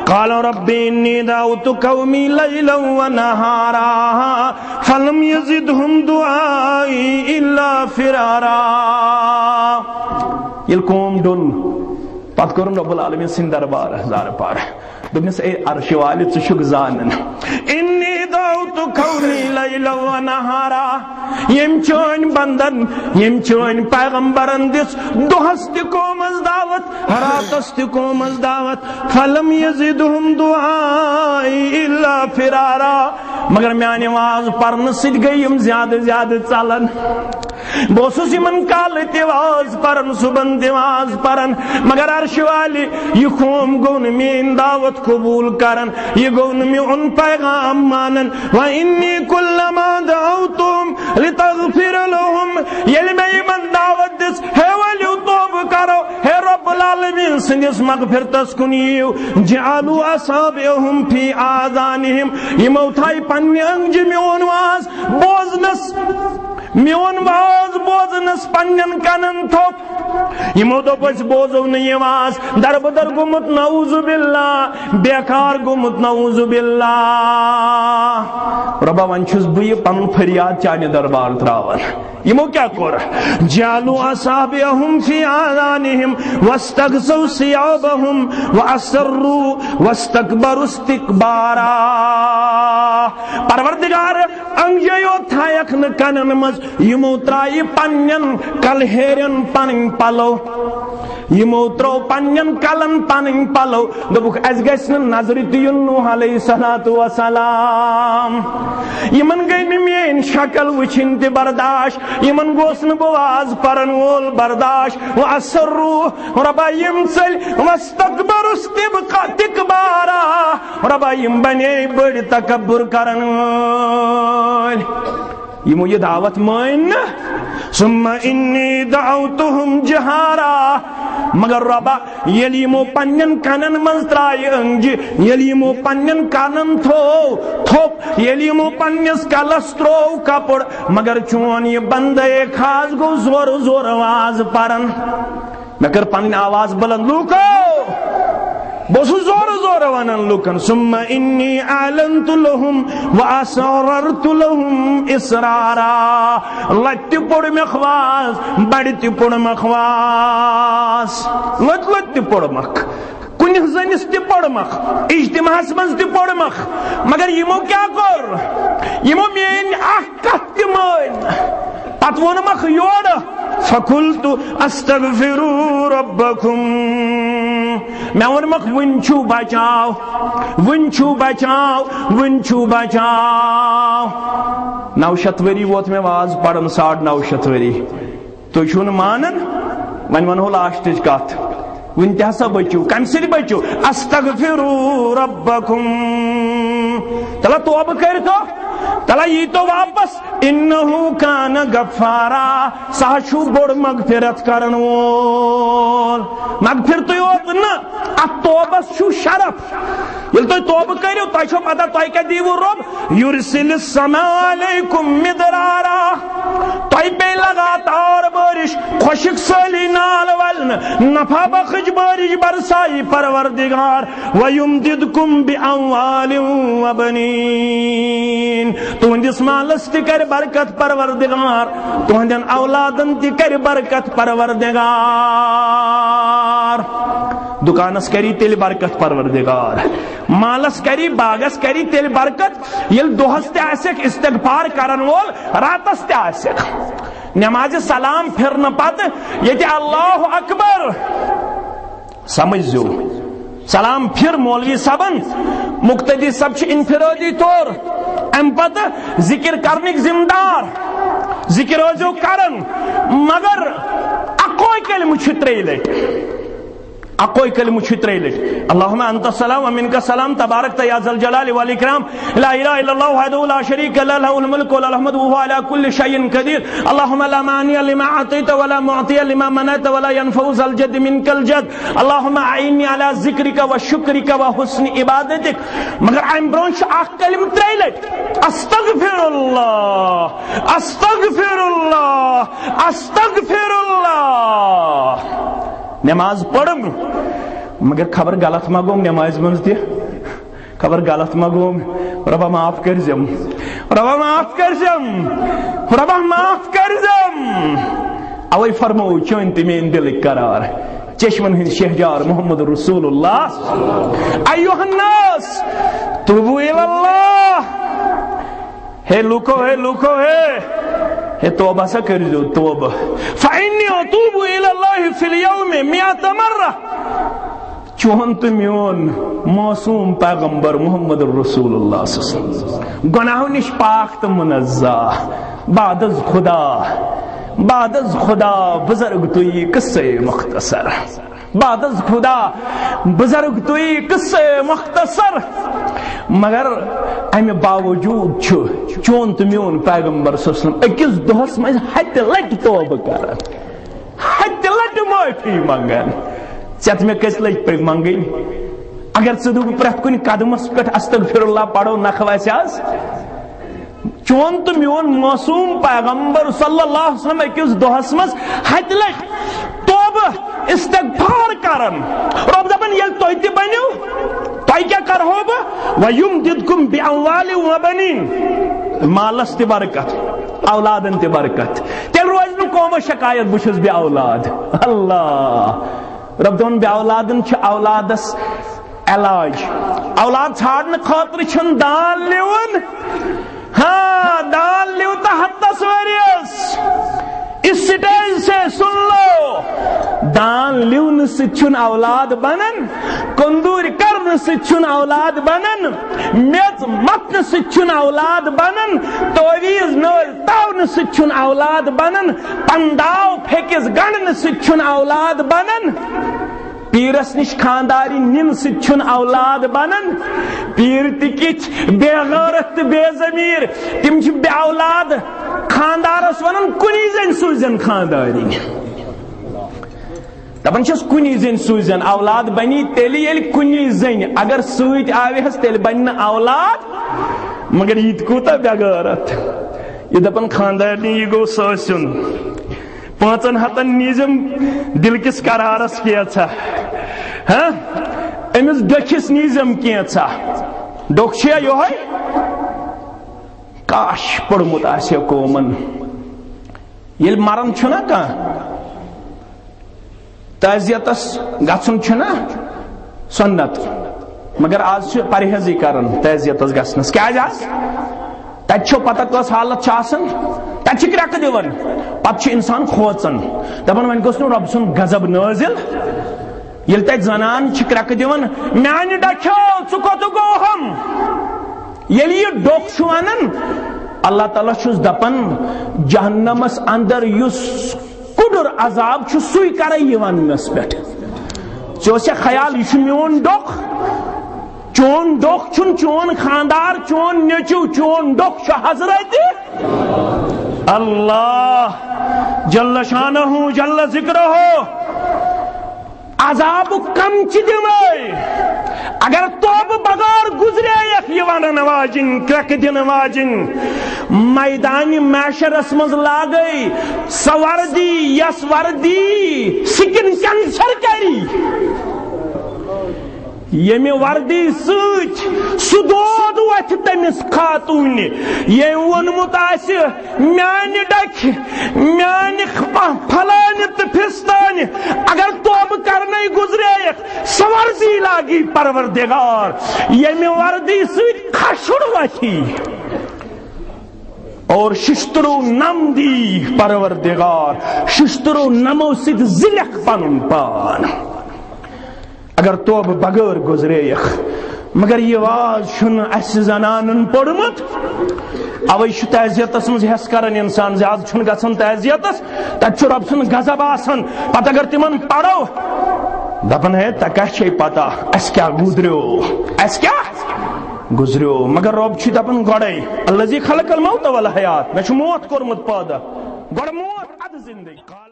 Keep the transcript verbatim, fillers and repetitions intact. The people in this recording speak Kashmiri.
قال رب إني دعوت قومي ليلا ونهارا فلم يزدهم دعائي إلا فرارا۔ ییٚلہِ قوم ڈوٚن، پتہٕ کوٚرُن رب العالمین سٕنٛدِ دربار زارٕ پار۔ دوٚپنَس، اے عرشہِ والہِ، ژٕ چھُکھ زانان۔ إني دعوت قومي ليلا ونهارا۔ ییٚمۍ چٲنۍ بندن، ییٚمۍ چٲنۍ پیغمبرن دِژ دۄہس تہِ قومس دعوت، راتس تہِ قومس دعوت۔ فلم يزدهم دعائي إلا فرارا۔ مگر میانہِ واز پرنہٕ سۭتۍ گٔے یِم زیادٕ زیادٕ ژلان۔ بہٕ اوسُس یِمن کالہٕ تہِ واز پران، صبحن تہِ واز پران، مگر عرشہِ والہِ، یہِ قوم گوٚو نہٕ میٲنۍ دعوت قبول کران، یہِ گوٚو نہٕ میون پیغام مانان۔ وإني كلما دعوتهم لتغفر لهم، ییٚلہِ مےٚ یِمن دعوت دِژ، ہے ؤلِو توبہٕ کرو، ہے رب العالمین سٕنٛدِس مغفرتس کُن یِیِو، جعلوا أصابعهم في آذانهم، یِمو تھایہِ پننہِ أنٛگجہِ میون واز بوزنس، میون واز بوزنس پننٮ۪ن کنن تھوٚپ۔ یِمو دوٚپ، أسۍ بوزو نہٕ یہِ واز، دربدر گوٚمُت نعوذ باللہ، بیکار گوٚمُت نعوذ باللہ۔ رۄبا، وۄنۍ چھُس بہٕ یہِ پنُن فریاد چانہِ دربار تراوان۔ یِمو کیٛاہ کوٚر؟ جعلوا أصابعهم في آذانهم واستغشوا ثيابهم وأصروا واستكبروا استكبارا۔ پروردگار، أنٛگجیو تھایکھ نہٕ کنن منٛز، یِمو ترایہِ پننٮ۪ن کلہیرٮ۪ن پنٕنۍ پلو، یِمو ترٲو پننٮ۪ن کلن پنٕنۍ پلو۔ دوٚپُکھ، اسہِ گژھِ نہٕ نظرِ تہِ یُن نوح علیہ الصلوۃ والسلام۔ یِمن گٔے نہٕ میٲنۍ شکل وٕچھِنۍ تہِ برداش، یِمن گوٚژھ نہٕ بہٕ واز پرن وول برداش۔ وأصروا، رۄبا، یِم ژٔلۍ، واستكبروا استبقا-، استكبارا، رۄبا، یِم بنے بٔڑۍ تکبر کرن وٲلۍ۔ یِمو یہِ دعوت مٲنۍ نہٕ۔ ثم إني دعوتهم جهارا۔ مگر رۄبا، ییٚلہِ یِمو پننٮ۪ن کنن منٛز ترایہِ أنٛگجہِ، ییٚلہِ یِمو پننٮ۪ن کنن تھوو تھوٚپ، ییٚلہِ یِمو پننِس کلس ترٛوو کپُر، مگر چون یہِ بندے خاص گوٚو زورٕ زورٕ واز پران۔ مےٚ کٔر پنٕنۍ آواز بلند، لوٗکو، بہٕ اوسُس زورٕ زورٕ ونان لوٗکن، ثم إني أعلنت لهم وأسررت لهم إسرارا۔ لتہِ تہِ پوٚر مےٚ واز، بڑِ تہِ پوٚر مےٚ واز، لتہِ لتہِ تہِ پوٚر مکھ، کُنہِ زٔنِس تہِ پوٚر مکھ، اجتماعس منٛز تہِ پوٚر مکھ۔ مگر یِمو کیٛاہ کوٚر؟ یِمو میٲنۍ اکھ کتھ تہِ مٲنۍ نہٕ۔ پتہٕ ووٚنمکھ یورٕ، فقلت استغفروا ربکم۔ مےٚ ووٚنمکھ، وُنہِ چھُو بچاو، وُنہِ چھُو بچاو، وُنہِ چھُو بچاو۔ نو شیٚتھ ؤری ووت مےٚ واز پران، ساڑ نو شیٚتھ ؤری۔ تُہۍ چھِو نہٕ مانان، وۄنۍ ونہو لاسٹٕچ کتھ۔ وُنہِ تہِ ہسا بٔچِو۔ کمہِ سۭتۍ بٔچِو؟ استغفروا ربکم۔ تلا توبہٕ کٔرۍتو، تلا ییٖتو واپس۔ انہ کان غفارا، سُہ ہا چھُ بوٚڑ مغفرت کرن وول۔ مغفرتٕے یوت نہٕ، اتھ توبس چھُ شرف۔ ییٚلہِ تُہۍ توبہٕ کٔرِو، تۄہہِ چھو پتہ تۄہہِ کیٛاہ دیٖوٕ رۄب؟ یرسل السماء علیکم مدرارا۔ تۄہہِ پیٚیہِ لگاتار بٲرِش، خۄشک سٲلی نال ولنہٕ، نفع بخش بٲرِش برسایی پروردگار۔ ویمددکم باموال وبنین۔ تُہنٛدِس مالس تہِ کرِ برکت پروردگار، تُہنٛدٮ۪ن اولادن تہِ کرِ برکت پروردگار۔ دُکانس کری تیٚلہِ برکت پروردگار، مالس کری، باغس کری تیٚلہِ برکت، ییٚلہِ دۄہس تہِ آسٮ۪کھ استغفار کرن وول، راتس تہِ آسٮ۪کھ۔ نمازِ سلام پھرنہٕ پتہٕ ییٚتہِ اللہ اکبر سمجھ زیو، سلام پھر مولوی صٲبن، مقتدی صٲب چھِ انفرادی طور امہِ پتہٕ ذکر کرنٕکۍ ذمہٕ دار، ذکر ٲسۍزیو کران، مگر اکوے کلمہٕ چھُ ترٛیٚیہِ لٹہِ۔ اکوے کلمہٕ چھُ ترٛیٚیہِ لٹہِ۔ اللہم انت السلام و منک السلام تبارکت یا ذا الجلال والاکرام۔ لا الہ الا اللہ وحدہ لا شریک لہ، لہ الملک و لہ الحمد وہو علی کل شیء قدیر۔ اللہم لا مانع لما اعطیت ولا معطی لما منعت ولا ینفع ذا الجد منک الجد۔ اللہم اعنی علی ذکرک و شکرک و حسن عبادتک۔ مگر امہِ برونٛہہ چھُ اکھ کلمہٕ ترٛیٚیہِ لٹہِ۔ استغفر اللہ، استغفر اللہ، استغفر اللہ۔ نماز پٔرم، مگر خبر غلط ما گوٚم نمازِ منٛز تہِ؟ خبر غلط ما گوٚم؟ رۄبا معاف کٔرزٮ۪م، رۄبا معاف کٔرزٮ۪م، رۄبا معاف کٔرزٮ۪م۔ اوے فرموو چٲنۍ تہٕ میٲنۍ دِلٕکۍ قرار، چشمن ہٕنٛدۍ شہجار محمد رسول اللہ۔ ایھا الناس، توبوا الی اللہ۔ ہے لوکو، ہے لوکو، ہے، ہے توبہ سا کٔرزیو توبہ۔ فإنی أتوب إلی اللہ فی الیوم مئۃ مرۃ۔ چون تہٕ میون معصوم پیغمبر محمد رسول اللہ صلی اللہ علیہ وسلم، گناہو نش پاک تہٕ منزہ، بعد از خدا، بعد از خدا بزرگ تویی قصے مختصر۔ بعد از خدا بزرگ تویی قصے مختصر۔ مگر امہِ باوجود چھُ چون تہٕ میون پیغمبر صلی اللہ علیہ وسلم أکِس دۄہس منٛز ہتہِ لٹہِ توبہٕ کران، ہتہِ لٹہِ معٲفی منگان۔ ژےٚ تہٕ مےٚ کٔژِ لٹہِ پیٚیہِ منگٕنۍ؟ اگر ژٕ دُکھ پرٛٮ۪تھ کُنہِ قدمس پٮ۪ٹھ استغفر اللہ پرو نکھٕ وسہِ آز۔ چون تہٕ میون معصوم پیغمبر صلی اللہ علیہ وسلم أکِس دۄہس منٛز ہتہِ لٹہِ توبہٕ استغفار کران۔ رۄب دپان، ییٚلہِ تُہۍ تہِ بٔنِو، تۄہہِ کیٛاہ کرہو بہٕ؟ وَیُمْدِدْکُمْ بِأَمْوَالٍ وَبَنِينَ، مالس تہِ برکت، اولادن تہِ برکت۔ تیٚلہِ روزِ نہٕ قومس شکایت، بہٕ چھُس بے اولاد۔ اللہ۔ رۄب دپان، بے اولادن چھِ اولادس علاج۔ اولاد ژھانڈنہٕ خٲطرٕ چھُنہٕ دان لیوُن۔ ہاں، دان لیو تہٕ ہتس ؤرِیس۔ اس سٹیج سے سن لو، دان لیونہٕ سۭتۍ چھُنہٕ اولاد بنان، کندوٗرۍ کرنہٕ سۭتۍ چھُنہٕ اولاد بنان، میٚژ متنہٕ سۭتۍ چھُنہٕ اولاد بنان، تعویذ نٲلۍ تاونہٕ سۭتۍ چھُنہٕ اولاد بنان، پنداو پھیٚکِس گنڈنہٕ سۭتۍ چھُنہٕ اولاد بنان۔ پیٖرس نِش خانٛدارِنۍ نِنہٕ سۭتۍ چھُنہٕ اولاد بنان۔ پیٖر تہِ کِتھۍ بے غٲرت تہٕ بے ضمیٖر، تِم چھِ بے اولاد۔ خانٛدارس ونان، کُنی زٔنۍ سوٗزن خانٛدارِنۍ۔ دپان چھِس، کُنی زٔنۍ سوٗزن، اولاد بنی تیٚلہِ ییٚلہِ کُنی زٔنۍ، اگر سۭتۍ آوِ ہس تیٚلہِ بنہِ نہٕ اولاد۔ مگر یہِ تہِ کوٗتاہ بے غٲرت، یہِ دپان خانٛدارنہِ، یہِ گوٚو سٲسیُن۔ پانٛژن ہتن نیٖزٮ۪م دِل کِس قرارس کینٛژھا، ہاں؟ أمِس ڈٔکھِس نیٖزٮ۪م کینٛژھا۔ ڈوٚکھ چھُیا یِہوٚے؟ کاش پوٚرمُت آسہِ ہا قومن۔ ییٚلہِ مران چھُنہ کانٛہہ، تعزیتس گژھُن چھُنہ سُنت، مگر آز چھِ پرہیزٕے کران تعزیتس گژھنس۔ کیازِ آز؟ تتہِ چھو پتہ کۄس حالت چھِ آسان، تتہِ چھِ کرٛٮ۪کہٕ دِوان، پتہٕ چھُ انسان کھوژان، دپان، وۄنۍ گوٚژھ نہٕ رۄب سُنٛد غضب نٲزِل۔ ییٚلہِ تتہِ زنان چھِ کرٛٮ۪کہٕ دِوان، میانہِ ڈکھیو، ژٕ کوٚت گوہم؟ ییٚلہِ یہِ ڈوٚکھ چھُ ونان، اللہ تعالیٰ چھُس دپان، جہنمس اندر یُس کُڈُر عذاب چھُ، سُے کرے یہِ وننس پٮ۪ٹھ۔ ژےٚ اوس یا خیال، یہِ چھُ میون ڈوٚکھ؟ چون ڈوٚکھ چھُنہٕ چون خاندار، چون نیٚچو، چون ڈوٚکھ چھُ حضرت اللہ جل شانہ جل ذکرہ۔ عذابُک کم چہِ دِمے؟ اگر توبہٕ بغٲر گُزرییکھ یہِ ونن واجِنۍ، کرٛٮ۪کہٕ دِنہٕ واجِنۍ، میدانِ محشرس منٛز لاگے سۄ وردی، یۄس وردی سکن کینسر کری۔ ییٚمہِ وردی سۭتۍ سُہ دود وۄتھِ تٔمِس خاتوٗنہِ، ییٚمۍ ووٚنمُت آسہِ، میانہِ ڈکھِ، میانہِ خ-، پھلانہِ تہٕ پھستانہِ، اگر توبہٕ کرنے گُزرییکھ، سۄ وردی لاگی پروردگار، ییٚمہِ وردی سۭتۍ خشُر وۄتھی اور ششترو نم دی پروردگار، ششترو نمو سۭتۍ زِلکھ پنُن پان۔ اگر توبہٕ بغٲر گُزرییکھ، مگر یہِ واز چھُنہٕ اَسہِ زنانن پوٚرمُت۔ اوے چھُ تعزیتس منٛز ہٮ۪س کران انسان، زیادٕ چھُنہٕ گژھان تعزیتس، تتہِ چھُ رۄب سُنٛد غضب آسان۔ پتہٕ اگر تِمن پرو، دپان، ہے، تۄہہِ کیٛاہ چھے پتہ، اَسہِ کیٛاہ گُزریو، اَسہِ کیٛاہ گُزریو؟ مگر رۄب چھُ دپان گۄڈے، الذی خلق الموت والحیات، مےٚ چھُ موت کوٚرمُت پٲدٕ، گۄڈٕ موت، ادٕ زندگی۔